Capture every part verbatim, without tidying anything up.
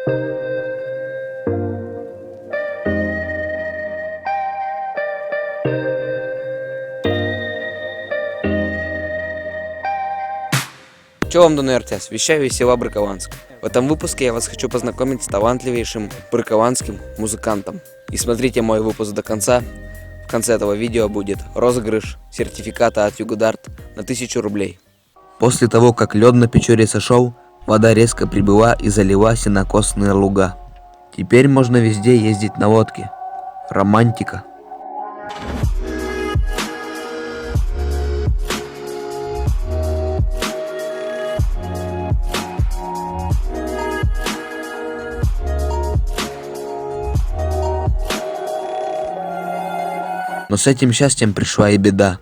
Чё вам, донъяртъяс, вещаю из села Брыкованск. В этом выпуске я вас хочу познакомить с талантливейшим брыкованским музыкантом. И смотрите мой выпуск до конца. В конце этого видео будет розыгрыш сертификата от Югодарт на тысячу рублей. После того, как лед на Печоре сошел, вода резко прибыла и залила сенокосные луга. Теперь можно везде ездить на лодке. Романтика. Но с этим счастьем пришла и беда.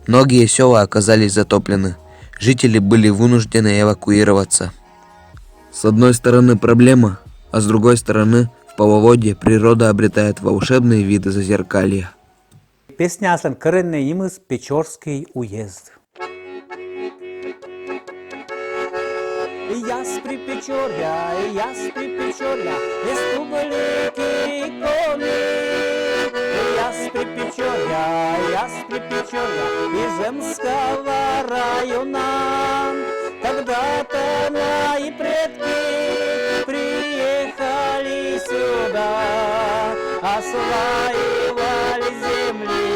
Многие села оказались затоплены. Жители были вынуждены эвакуироваться. С одной стороны проблема, а с другой стороны, в половодье природа обретает волшебные виды зазеркалья. Песняяслӧн кореннӧй нимыс Печорский уезд. Яс Припечорья, яс Припечорья, республики Коми. Яс Припечорья, яс Припечорья, из Эмского района. Когда-то мои предки приехали сюда, осваивали земли,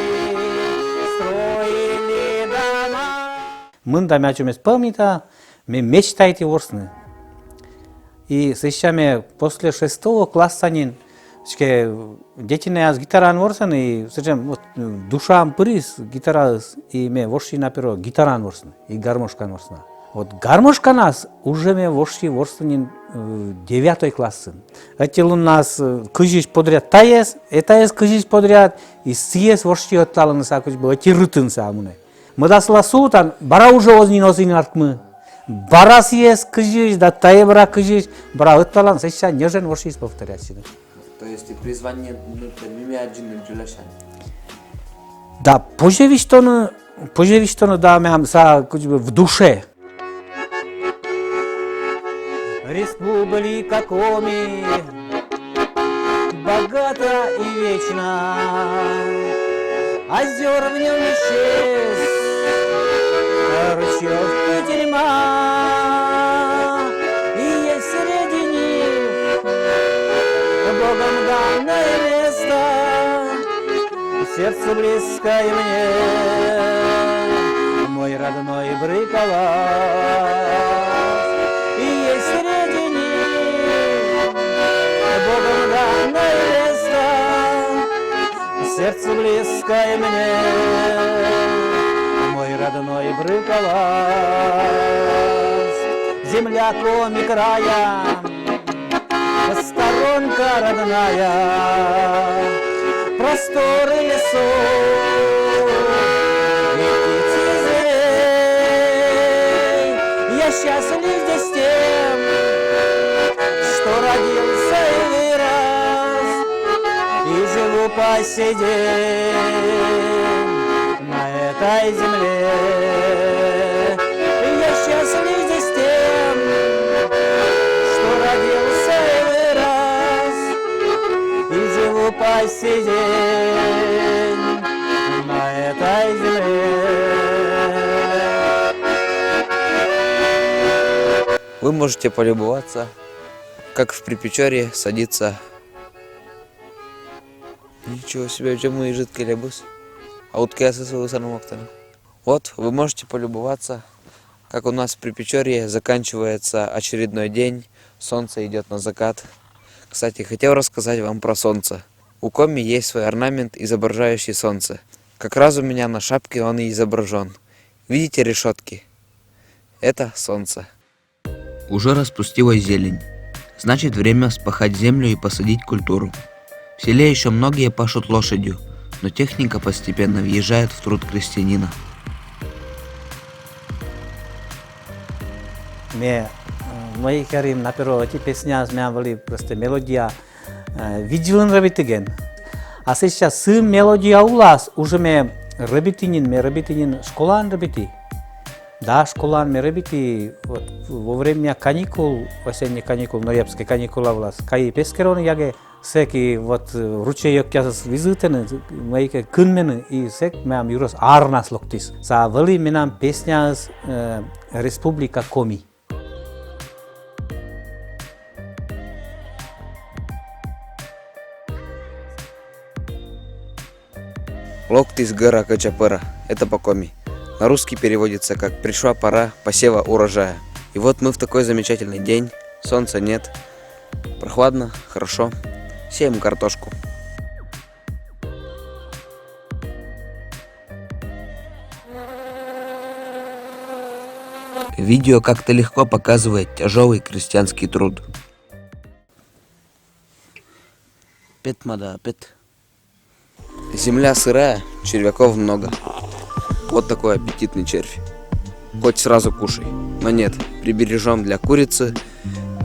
строили дома. Мында ме ачымес помнита, ме мечтайті ворсны. И сэсся ме после шестого класса нин, сідзкӧ, детинаяс гитараӧн ворсӧны, и сэтшӧм вот, э, душаӧ пырис гитараыс, и ме воши на перво гитараӧн ворсны, и гармошкаӧн ворсны. Вот гармошкаӧнас уже ме воши ворсны нин, э, девятой классын. Ӧти луннас, э, кызьысь подряд тайӧс, этайӧс кызьысь подряд, и сійӧс воши ӧтлалӧны сійӧ кыдз бы ӧти рытын сійӧ мунӧ. Мӧдас вылас сувтан, бара уже оз нин, оз нин артмы. Бара сійӧс кызьысь, да тайӧ бара кызьысь, бара ӧтлалан, сэсся ньӧжйӧн воши повторять сійӧс. То есть и призвание, ну, ты мимиаджин джуляшан. Да, позьӧ висьтавны, позьӧ висьтавны, да, меям сійӧ кыдз бы в душе. Республика Коми богата и вечна, озёр в нём исчез, ручьёв кутерьма, и есть среди них Богом данное место, сердцу близкое мне, мой родной Брыкалас. И есть среди них Богом данное место, сердцу близкое мне, мой родной Брыкалас. Земля Коми края, сторонка родная, просторы лесов и птиц и зверей. Я счастлив здесь тем, что родился и вырос, и живу по сей день на этой земле. Я счастлив здесь тем, что родился и вырос, и живу по сей день на этой земле. Вы можете полюбоваться, как в Припечорье садится. Ничего себе, где мой жидкий лебус? А утки асасы высону мактаны. Вот, вы можете полюбоваться, как у нас в Припечорье заканчивается очередной день, солнце идет на закат. Кстати, хотел рассказать вам про солнце. У Коми есть свой орнамент, изображающий солнце. Как раз у меня на шапке он и изображен. Видите решетки? Это солнце. Уже распустилась зелень. Значит, время вспахать землю и посадить культуру. В селе еще многие пашут лошадью, но техника постепенно въезжает в труд крестьянина. Ме, э, мый керим, например, эти песня, меям вӧлі просто мелодия, э, видзӧдлыны рӧбитігӧн. А сэсся сы мелодия улас уже ме рӧбиті нин, ме рӧбиті нин, школаын рӧбиті. Да, школаын ме рӧбиті, вот, во время каникул, осенний каникул, ноябрьскӧй каникула вылас, кайи пес керӧны ягэ, сэки вот, э, ручей ёгтясыс визувтӧны, мыйкӧ кынмӧны, и сэк меям юрӧс арнас локтіс. Сэсся вӧлі менам песняыс, э, «Республика Коми». Локтіс гӧра кӧча пӧра. Это по-коми. На русский переводится как «Пришла пора посева урожая». И вот мы в такой замечательный день. Солнца нет. Прохладно, хорошо. Сеем картошку. Видео как-то легко показывает тяжелый крестьянский труд. Пет мада, пет. Земля сырая, червяков много. Вот такой аппетитный червь. Хоть сразу кушай. Но нет, прибережем для курицы.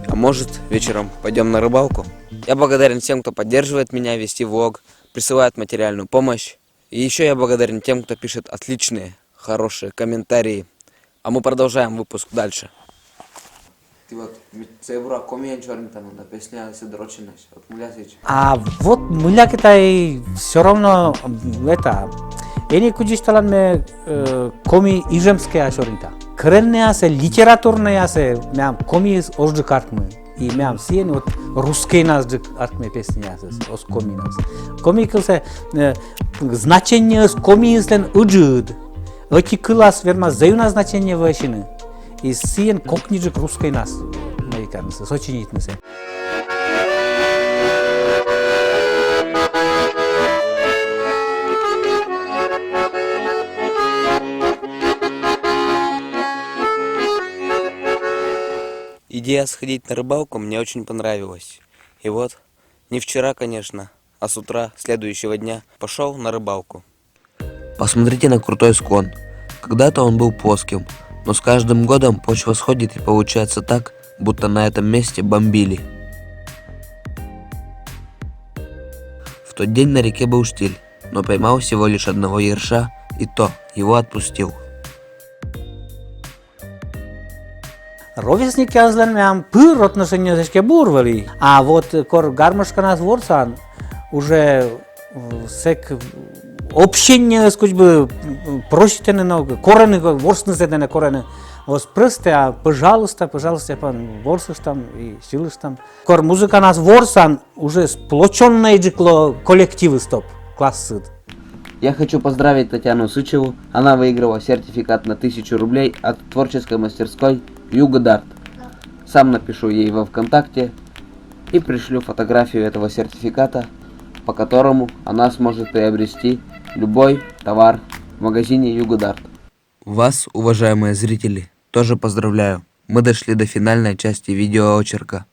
А может, вечером пойдем на рыбалку? Я благодарен всем, кто поддерживает меня вести влог, присылает материальную помощь. И еще я благодарен тем, кто пишет отличные, хорошие комментарии. А мы продолжаем выпуск дальше. Ті вот ме-, сія бура комиӧн сёрнитан да, песня сідз рочӧн, вот мыйла сідз. А вот мыйлакӧ тай всё равно, м, это, ӧні кудзысьталан ме, э, коми ижемскӧйӧн сёрнита. Кӧреннӧй асьсӧ, литературнӧй асьсӧ, меям комиыс озджык артмы. И меям сійӧн вот русскӧйнасджык артмӧ песняясыс, оз коминас. Коми кывсӧ, э, значениеыс комиыслӧн ыджыд. Ӧти кылас вермас зэв ёна значение вӧчны. И сійӧн кокниджык русскӧйнас мыйкӧнсӧ, сочинитнысӧ. Идея сходить на рыбалку мне очень понравилась. И вот, не вчера, конечно, а с утра следующего дня пошёл на рыбалку. Посмотрите на крутой склон. Когда-то он был плоским, но с каждым годом почва сходит и получается так, будто на этом месте бомбили. В тот день на реке был штиль, но поймал всего лишь одного ерша, и то его отпустил. Ровесникъяслӧн меям пыр отношениеыс эськӧ бур вӧлі. А вот кор гармошканас ворсан, уже, э, сэк общениеыс кыдз бы, м, проситӧны, но корӧны, ворснысӧ тэнӧ корӧны. Оз простӧ, а пожалуйста, пожалуйста, пан ворсыштам и сьылыштам. Кор музыканас ворсан, уже сплочённӧйджык лоӧ коллективыс, топ, классыд. Я хочу поздравить Татьяну Сычеву. Она выиграла сертификат на тысячу рублей от творческой мастерской Югодарт. Сам напишу ей во ВКонтакте и пришлю фотографию этого сертификата, по которому она сможет приобрести любой товар в магазине Югодарт. Вас, уважаемые зрители, тоже поздравляю. Мы дошли до финальной части видеоочерка.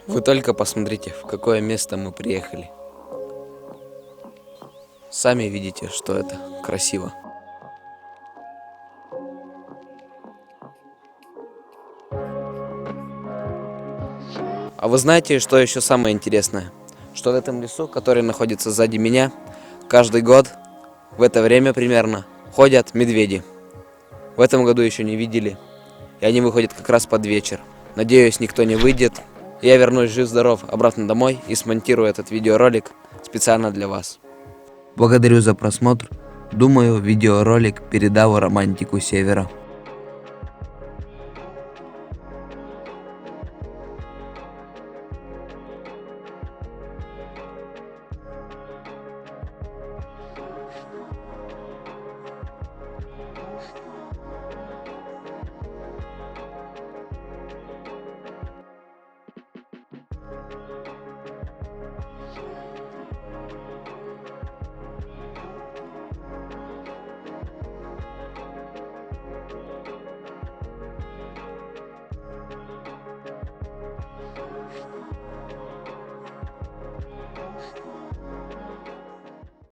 Вы только посмотрите, в какое место мы приехали. Сами видите, что это красиво. А вы знаете, что ещё самое интересное? Что в этом лесу, который находится сзади меня, каждый год в это время примерно ходят медведи. В этом году ещё не видели, и они выходят как раз под вечер. Надеюсь, никто не выйдет. Я вернусь жив-здоров обратно домой и смонтирую этот видеоролик специально для вас. Благодарю за просмотр. Думаю, видеоролик передал романтику Севера.